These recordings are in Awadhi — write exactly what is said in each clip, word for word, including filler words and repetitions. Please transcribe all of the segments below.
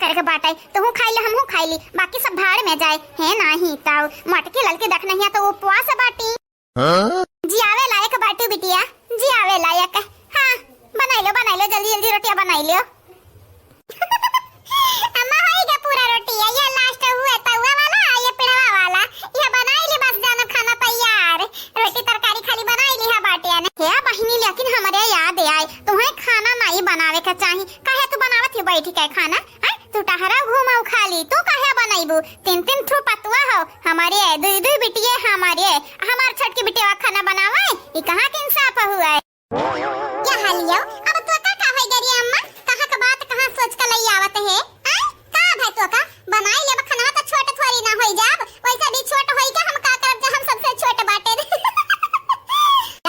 करे के बाटे, तुहू खाई ले, हमहू खाई ली, बाकी सब भाड़ में जाए। हे नाही ताऊ, मोटकी ललकी देख नहीं है तो उपवास बाटी। हाँ? जियावे लायक बाटू बिटिया, जियावे लायक। हाँ, बनाई लो, बनाई लो, जल्दी जल्दी रोटियां बनाई लो। अम्मा, होई गया पूरा रोटी, ये लास्ट हुए तवा वाला, ये पिड़वा वाला, ये बनाई ली, बस जानो खाना तैयार। रोटी तरकारी खाली बनाई ली है बाटिया ने। हे बहिनी, लेकिन हमरे याद आए, तुम्हें खाना नहीं बनावे के चाही, काहे तू बनावत ही बैठ के खाना? हैं? तू टहरा घूमऊ खाली, तू काहे बनैबू? तीन तीन ठो पतुआ हो हमारे, दुई दुई बिटिये हमारे, हमार छोटकी बिटिया खाना बनावे, ई कहाँ के इंसाफ हुआ है? क्या हाल यो? अब तो का, का होई गरी अम्मा? कहाँ का बात कहाँ सोच के लई आवत है? आय? का भय तो का? बनाई लेब खाना तो छोट थोड़ी ना होई जाब, वैसे भी छोट होई के हम का करब जे हम सबसे छोट बाटे।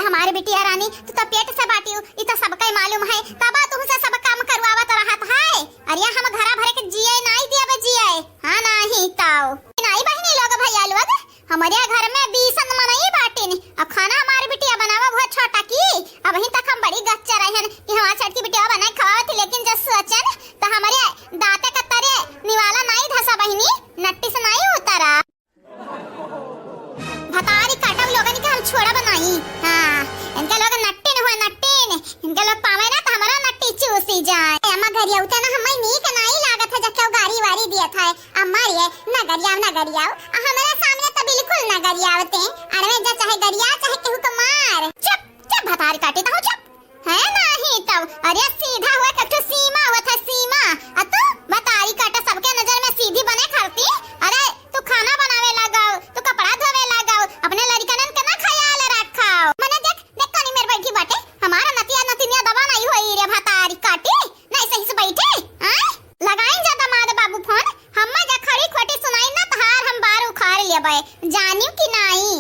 हमारे बिटिया रानी, तू तो पेट से बाटियो, ई तो सबके मालूम है, तब तुमसे सब काम करवावत रहत है। अरे हम घरा भरे के जिए नाई दिया बे जिए। हाँ नाही ताऊ। नाई बहिनी लोग भैया लोग, हमरे घर में बीसन मनई बाटिन। अब खाना हमार बिटिया बनावा बहुत छोटा की। अबहीं तक हम बड़ी गच्चा रहन कि हमार छोटकी बिटिया बनाए खवावत थी, लेकिन जब सोचन तो हमरे दांते का तरे निवाला नाई धसा बहिनी, नट्टी से नाई उतरा। भतारी काटब लोगन के हम छोड़ब नाई। हाँ, इनके लोग नट्टिन हुए नट्टिन, इनके लोग पावे ना तो हमारा नट्टी चूसी जाए। ए अम्मा, गरियौते ना हमें नीक नाई लागत है जब केहू गारी वारी दियत है। अम्मा रे, ना गरियाव, ना गरियाव, आ हमारे सामने तो बिल्कुल ना गरियावते। अरे जा चाहे गरिया चाहे केहू के मार। चुप, चुप भतारी काटी तो चुप। है नाही तब, अरे सीधा हुआ कठो सीमा हुआ था सीमा। आ तू भतारी काटा सबके नजर में सीधी बने खरती। अरे तू खाना बनावे लागो, तू कपड़ा धोवे लागो, अपने लड़िकनन के ना ख्याल रखाओ। मने देख, देख कोनी मेर बैठी बाटे, हमारा नतिया नतिनिया दबा नहीं होई रे भतारी काटी, नहीं सही से बैठे, हाँ? लगाइन जा दमाद बाबू फोन, हम्मा जा खड़ी खोटी सुनाई ना तहार हम बार उखाड़ लेबे, जानियो कि नाई।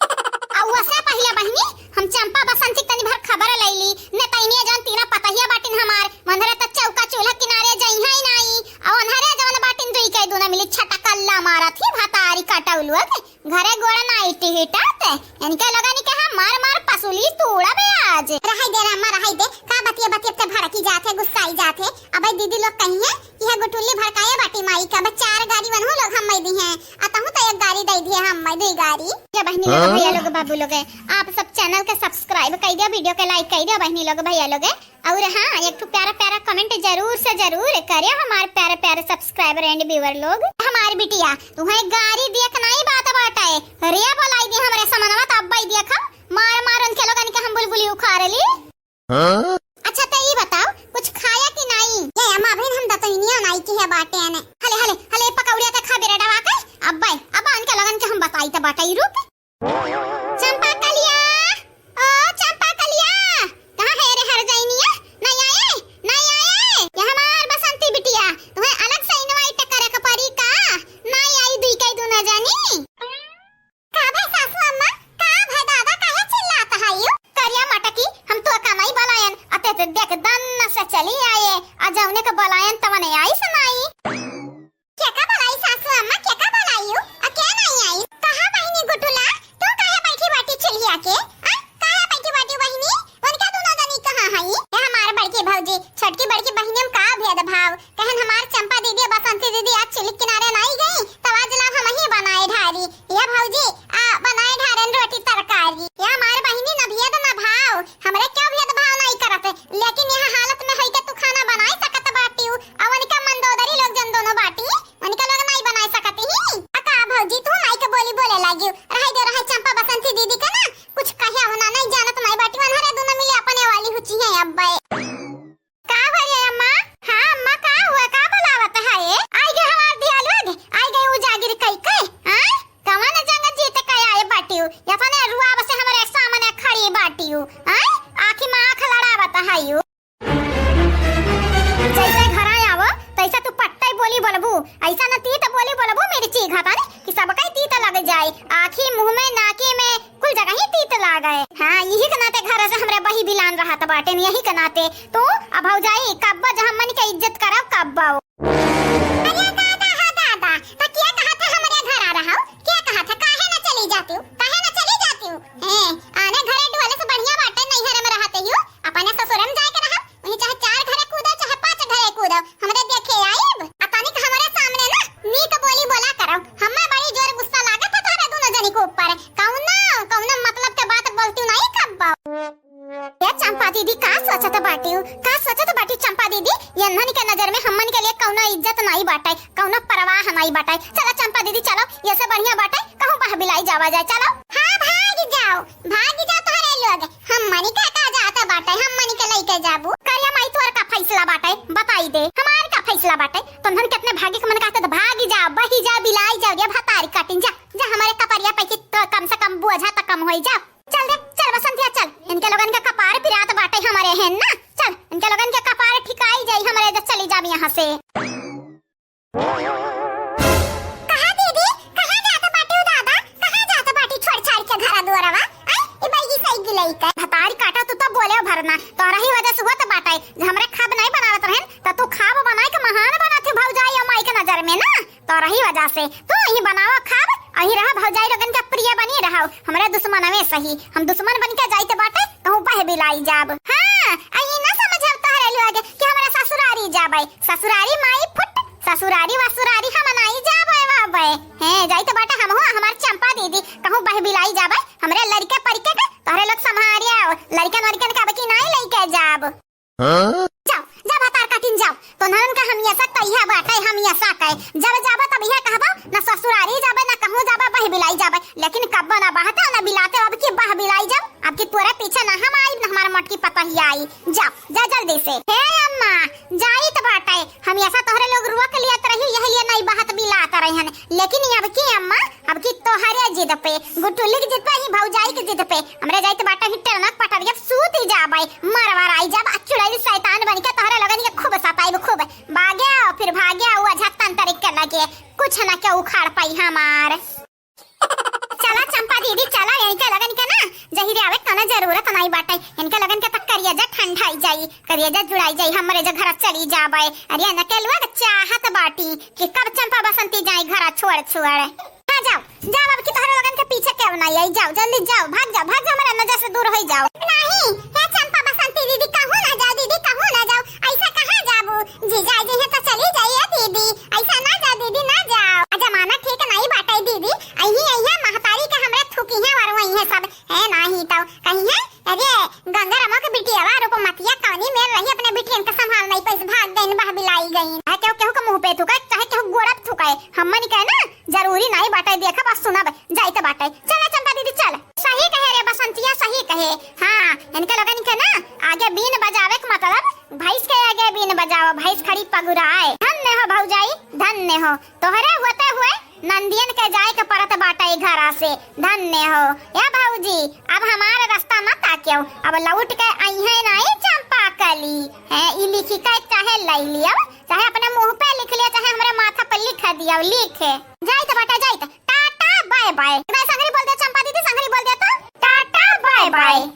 आ ओसे पहिले बहिनी, हम चंपा बसंती तनी भर खबर लैली, ने तैनिया जौन तीना पतहिया बाटिन हमार, वनहरे त चौका चूल्हा किनारे जइहै नाई, आ वनहरे जौन बाटिन दुई के दूना मिली छटकल्ला मारत ही भतारी काटौलुआ के। घरे गोड़ नाई टिहिटत, इनके लोगन के हम मार मार पसुली तूड़बे आज। रहाई दे रामा, रहाई दे, का बतिया बतिया ते भड़की जात है, गुस्साई जात है। अबे दीदी लोग कहिहैं कि यह गुटुल्ली भड़काए बाटी माई का, बस चार गारी वनहु लोग हम्मै दिहैं, आ तहु तो एक गारी दे दिए हम्मै, दुई गारी। ये बहिनी लोग, हाँ? भैया लोग, बाबू लोग, आप सब channel के subscribe कई दिया, video के like कई दिया बहिनी लोग, भैया लोग। और हाँ, एक ठो प्यारा प्यारा comment जरूर से जरूर करियो हमार प्यारे प्यारे subscriber and viewer लोग। हमार बिटिया, तुम्हें गारी दिए के नाई बात बाटे। रे बोलाई दी हमरे समनवा त अब्बा ही दिया खा। मार मार उनके लोगन के हम बुलबुली उखाड़ ली। हाँ? अच्छा त ई बताओ, कुछ खाया कि नाई? ये अम्मा, अभी हम दतुइनिया नाई की है बाटे ने। हले, हले, हले पकौड़िया त खा बेरा डवा के। अब्बा, अब्बा उनके लोगन के हम बताई त बाटे रुक। चंपा कलिया, ओ चंपा कलिया, कहाँ है रे हरजैनिया? नहीं आए, नहीं आए। ये हमार बसंती बिटिया, तुम्हें अलग से invite करे के पड़ी का? नहीं आई दुई के दूना जानी। का भय सासू अम्मा, का भय दादा, काहे चिल्लात हयू? करिया मटकी, हम तो का नहीं बलायन, अते ते देख दन्न से चली आए, आ जौने के बलायन तवने आइस नाई। केका बोलाई सासू अम्मा, केका बोलाइयो? आ के नहीं आई? कहा बहिनी गुटुला, तू काहे बैठी बाटी चुल्हिया के? आ? काहे बैठी बाटी बहिनी? उनका दोनों जनी कहाँ हई? ये हमार बड़की भौजी, छोटकी बड़की बहिनी में का भेदभाव? कहन हमार चंपा दीदी, बसंती दीदी आज चुल्ही किनारे नहीं गई, तब आज लाभ हम ही बनाए ढारी। ये भौजी, आ, बनाए ढारन रोटी तरकारी। ये हमार बहिनी न भेद न भाव, हमरे क्यों भेदभाव नहीं करत? लेकिन यह हालत में होई के तू खाना बनाई सकत बाटिउ, आ उनका मंदोदरी लोग जन दोनों बाटी, उनका लोग नाई बनाए सकत ही। आ का भौजी, तू नाई के बोली बोले लागिउ? रहाई दे, रहाई चंपा बसंती दीदी के ना कुछ कहे हो ना, नहीं जानत नाई बाटी, अनहरे दोनों मिले अपने वाली हुची है अब्बे। का हो रे अम्मा? हाँ अम्मा, का हुआ, का बुलावत है ये? आई गए हमार दिया लोग, आई गए उजागिर कई के, हाँ? कवन जंग जीत के आए बाटिउ? या तने रुआब से हमरे सामने खड़ी बाटिउ, हाँ? आँखी में आँख लड़ावत है यू। जैसे घरा आवो, तैसे तू पट्टे बोली बोलबू। ऐसा न तीत बोली बोलबू, मिर्ची घातन, कि सबका ही तीत लग जाए। आँखी, मुँह में, नाकी में, कुल जगह ही तीत लागे। हाँ, यही के नाते घर से हमरे बही बिलान रहत बाटे, यही के नाते। तू अब भौजाई, कब्बो जो हमन के इज्जत करब, कब्बो। अरे दादा, हो दादा, त के कहत है हमरे घर आ रहा? के कहत है? काहे न चली जाती हूँ? काहे न चली जाती हूँ? हैं, आने घरे ढोले से बढ़िया बाटे, नैहर में रहते ही हो, अपने ससुर में जाए के रहा। वहीं चाहे चार घरे कूदो, चाहे पाँच घरे कूदो, हमरे देखे आइब। आ चंपा दीदी, का सोचत बाटी, का सोचत बाटी चंपा दीदी? यन्हन के नजर में हमन के लिए कौनो इज्जत नाई बाटे, कौनो परवाह नाई बाटे। चला चंपा दीदी, चलो, ये से बढ़िया बाटे कहूँ बहबिलाई जावा जाए। चलो। हाँ, भाग जाओ, भाग जाओ तोहरे लोग। हमनी का का जात बाटे, हमनी के लइके जाबू। करिया माई, तोर का फैसला बाटे, बताई दे, हमार का फैसला बाटे? तोहन कितने भागे के मन कहते तो भाग जाओ, बही जाओ, बिलाई जाओ, ये भतारी काटिन जा, जा हमारे कपरिया पे की तो कम से कम बोझा तो कम होई जाओ। चल रे, चल बसंतिया, चल। इनके लोगन के कपार पिरात बाटे हमरे हैं ना। चल, इनके लोगन के कपार ठिकाई जाई हमरे, जो चली जाब यहाँ से। कहाँ दीदी, कहाँ जात बाटे उ दादा, कहाँ जात बाटे छोड़ छाड़ के घरा दुआरवा? आई, ई बैगी सही गिलई के। भतारी काटा, तू तो बोले भरना, तोरा ही वजह से होत बाटे। जे हमरे खाब नहीं बनावत रहन, त तू खाब बनाए के महान बनत है भौजाई और माई के नजर में ना। तोरही वजह से। तू यही बनावा खाब, यही रहा भौजाई लोगन के प्रिय बनी रहो। हमरे दुश्मनवे सही, हम दुश्मन बन के जाइत बाटे, कहूँ बहबिलाई जाब। हाँ, आ ई ना समझब तोहरे लोग कि हमरा ससुरारी जाबे। ससुरारी माई फुट, ससुरारी वसुरारी हम नाई जाबे वाबे। हैं, जाइत बाटे हमहू, हमार चंपा दीदी, कहूँ बहबिलाई जाबे। हमरे लड़के परिके के तोहरे लोग संभारिया, लड़कन वड़कन के अब की नाई लइके जाब। हाँ? जाओ, जा भतार काटिन जाओ। तोहन का हमेशा कहिया बाटे, हमेशा कहे। जब जाबो तब इहे कहबो, ना ससुरारी जाबे, ना कहूँ जाबे, बहबिलाई जाबे। लेकिन कब्बो ना बहते, ना बिलाते, अब की बहबिलाई जाओ। अब की तोरे पीछे ना हम आइब, ना हमार मोटकी पतोहिया आई। जाओ, जा जल्दी से। हे अम्मा, जाइत बाटे। हमेशा तोहरे लोग रोक लियत रही, यही लिए नहीं बहत बिलात रहन। लेकिन अब की अम्मा, अब की तोहरे जिद पे, गुटुली के जिद पे, ही भौजाई के जिद पे, हमरे जाइत बाटे ही टरनक पटरिया सूत ही जाबे, मरवर आई जाब, आ चुड़ैल शैतान बन के तोहरे लोगन के खूब सताइब, खूब। भाग्या, फिर भाग्या, वो झत्तन तरीक के लगे, कुछ न के उखाड़ पाई हमार। चला चंपा दीदी, चला, इनके लगन के ना जहिरे आवे कोनो जरूरत नहीं बाटे, इनके लगन के तक करिया जा ठंडाई जाई, करिया जा जुड़ाई जाई, हमरे जो घर चली जाबे। अरे इनके लोग चाहत बाटी कि कब चंपा बसंती जाई घर छोड़ छोड़। हाँ, जाओ, जाओ, अब की तोहरे लोगन के पीछे केहू ना आई, जाओ, जल्दी जाओ, भाग जाओ, भाग जाओ, हमारा नजर से दूर हो जाओ। नहीं, हे चंपा बसंती दीदी, कहूँ ना जाओ दीदी, कहूँ ना जाओ, ऐसा कहाँ जाबू? जीजा जी हैं तो चली जाइए दीदी, ऐसा ना जाओ दीदी, ना जाओ। आ जमाना ठीक नहीं बाटे दीदी, अही अही महतारी के हमरे थूकी हैं और वही हैं सब, है नहीं तो कहीं है। अरे, गंगा रमा के बिटियावा रूपमतिया कवनी मेर रही, अपने बिटियन के संभाल नहीं पैस, भाग गईन, बहबिलाई गईन। चाहे केहू, केहू के मुंह पे थूके, चाहे केहू गोड़ा पे थूके, हमन के ना जरूरी नहीं बाटे, देखब आ सुनब, जाइत बाटे। चला चंपा दीदी, चल। सही कहे रे बसंतिया, सही कहे। हाँ, इनके लोगन के ना आगे बीन बजावे के मतलब भैंस के आगे बीन बजाओ, भैंस खड़ी पगुराए। धन्य हो भौजाई, धन्य हो। तोहरे होते हुए नंदियन के जाए के परत बाटे ई घरा से। धन्य हो। ए भौजी, अब हमार रास्ता न ताक्यो, अब लौट के अइहे नाई चंपा कली। हैं, ई लिखी के चाहे लई लियो, चाहे अपने मुंह पे लिख लियो, चाहे हमरे माथा पे लिख दियो, लिखे। जाइत बाटे, जाइत। Tata, bye bye. संगरी बोल दे चंपा दीदी, संगरी बोल दे तो। Tata, bye bye.